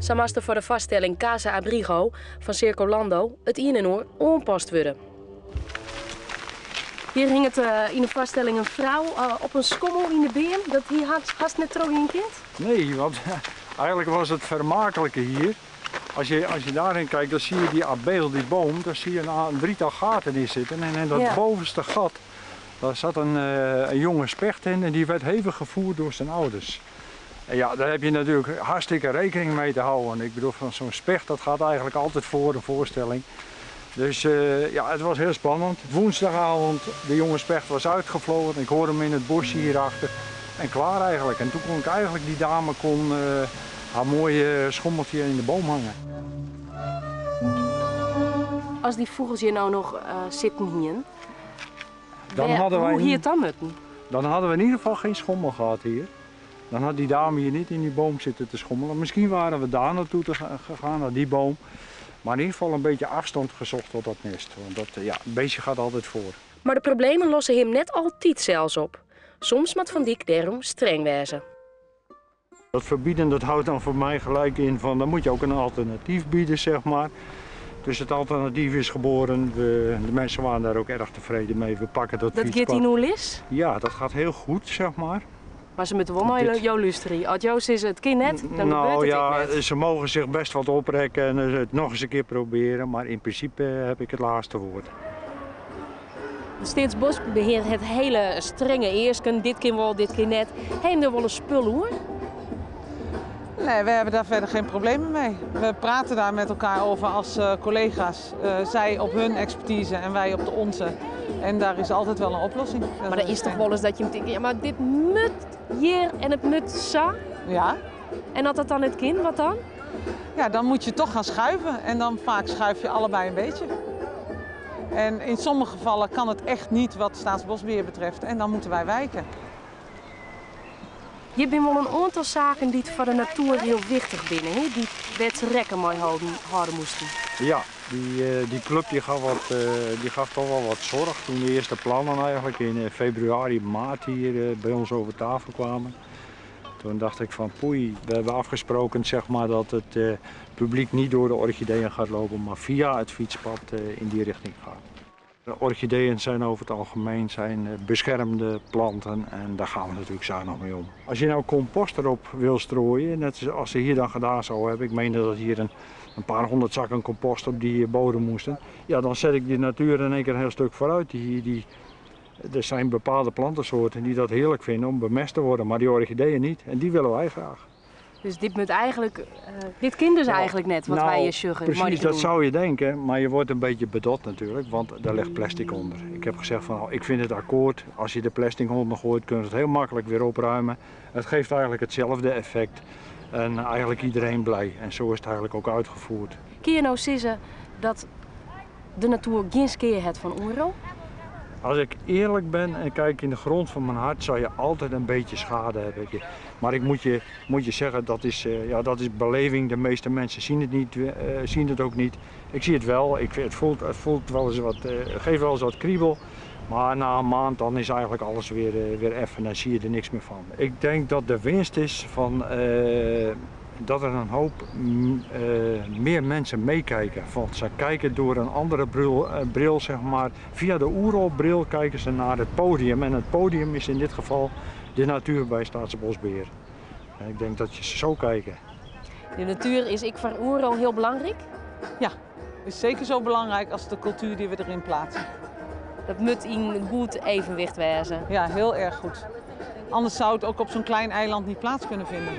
Sa moast der foar de foarstelling Casa Abrigo fan Circolando it ien en oar oanpast wurde. Hjir hinget yn de foarstelling in frou op in skommel yn de beam. Dat hie hast net trochgean kind? Nee, want eigenlijk was het vermakelijke hier. Als je, als je daarin kijkt, dan zie je die abeel, die boom, daar zie je een drietal gaten in zitten. En in dat bovenste gat, daar zat een, een jonge specht in en die werd hevig gevoerd door zijn ouders. En ja, daar heb je natuurlijk hartstikke rekening mee te houden. Ik bedoel, van zo'n specht, dat gaat eigenlijk altijd voor een voorstelling. Dus ja, het was heel spannend. Woensdagavond, de jonge specht was uitgevlogen. Ik hoorde hem in het bosje hierachter. En klaar eigenlijk. En toen kon ik eigenlijk, die dame kon haar mooie schommeltje in de boom hangen. As dy fûgels hjir no noch sitten hienen, Dan hadden wij hoe hie it dan mutten? Dan hadden we in ieder geval geen schommel gehad hier. Dan had die dame hier niet in die boom zitten te schommelen. Misschien waren we daar naartoe gegaan, naar die boom. Maar in ieder geval een beetje afstand gezocht tot dat nest. Want dat, ja, een beestje gaat altijd voor. Mar de problemen losse him net altyd sels op. Soms moat Van Dyk dêrom streng wêze. Dat verbieden, dat houdt dan voor mij gelijk in van, dan moet je ook een alternatief bieden. Dus het alternatief is geboren. De mensen waren daar ook erg tevreden mee. We pakken dat Dat gaat fietspad. in oerlis? Ja, dat gaat heel goed. Mar se moatte wol nei jo lústerje. As jo sizze it kin net, dan gebeurt it ek net. Ze mogen zich best wat oprekken en het nog eens een keer proberen. Maar in principe heb ik het laatste woord. De Steatsboskbehear hat hiele strenge easken. Dit kin wol, dit kin net. Ha jim der wol in spul oer? Nee, we hebben daar verder geen problemen mee. We praten daar met elkaar over als collega's. Zij op hun expertise en wij op de onze. En daar is altijd wel een oplossing. Maar er is toch wel eens dat je denkt, ja, maar dit moet hier en het moet zo. Ja. En als dat dan het kind, wat dan? Ja, dan moet je toch gaan schuiven. En dan vaak schuif je allebei een beetje. En in sommige gevallen kan het echt niet wat Staatsbosbeheer betreft. En dan moeten wij wijken. Je bent wel een aantal zaken die voor de natuur heel wichtich binne, hè? Die wet rekken mei hâlde moesten. Ja, die club die gaf, wat die gaf toch wel wat zorg toen de eerste plannen eigenlijk in februari, maart hier bij ons over tafel kwamen. Toen dacht ik van poei, we hebben afgesproken dat het publiek niet door de orchideeën gaat lopen, maar via het fietspad in die richting gaat. De orchideeën zijn over het algemeen beschermde planten en daar gaan we natuurlijk zuinig mee om. Als je nou compost erop wil strooien, net zoals ze hier dan gedaan zou hebben, ik meende dat hier een paar honderd zakken compost op die bodem moesten, ja, dan zet ik de natuur in één keer een heel stuk vooruit. Er zijn bepaalde plantensoorten die dat heerlijk vinden om bemest te worden, maar die orchideeën niet en die willen wij graag. Dus dit moet eigenlijk dit kind dus eigenlijk net, wat wij hier sjoggen, Precies, maar die dat doen. zou je denken, maar je wordt een beetje bedot natuurlijk, want daar ligt plastic onder. Ik heb gezegd van, nou, ik vind het akkoord, als je de plastic onder gooit, kun je het heel makkelijk weer opruimen. Het geeft eigenlijk hetzelfde effect en eigenlijk iedereen blij. En zo is het eigenlijk ook uitgevoerd. Kun je nou zeggen dat de natuur geen skeer heeft van Oerol? Als ik eerlijk ben en kijk in de grond van mijn hart, zal je altijd een beetje schade hebben. Maar ik moet je zeggen, dat is beleving. De meeste mensen zien het niet zien het ook niet. Ik zie het wel, ik, het voelt, het voelt wel eens wat geeft wel eens wat kriebel. Maar na een maand dan is eigenlijk alles weer effen en zie je er niks meer van. Ik denk dat de winst is van dat er een hoop meer mensen meekijken. Want ze kijken door een andere bril. Via de Oerolbril kijken ze naar het podium. En het podium is in dit geval de natuur bij Staatsbosbeheer. En ik denk dat je ze zo kijken. De natuur is ik voor Oerol heel belangrijk? Ja, is zeker zo belangrijk als de cultuur die we erin plaatsen. Dat moet in goed evenwicht wezen. Ja, heel erg goed. Anders zou het ook op zo'n klein eiland niet plaats kunnen vinden.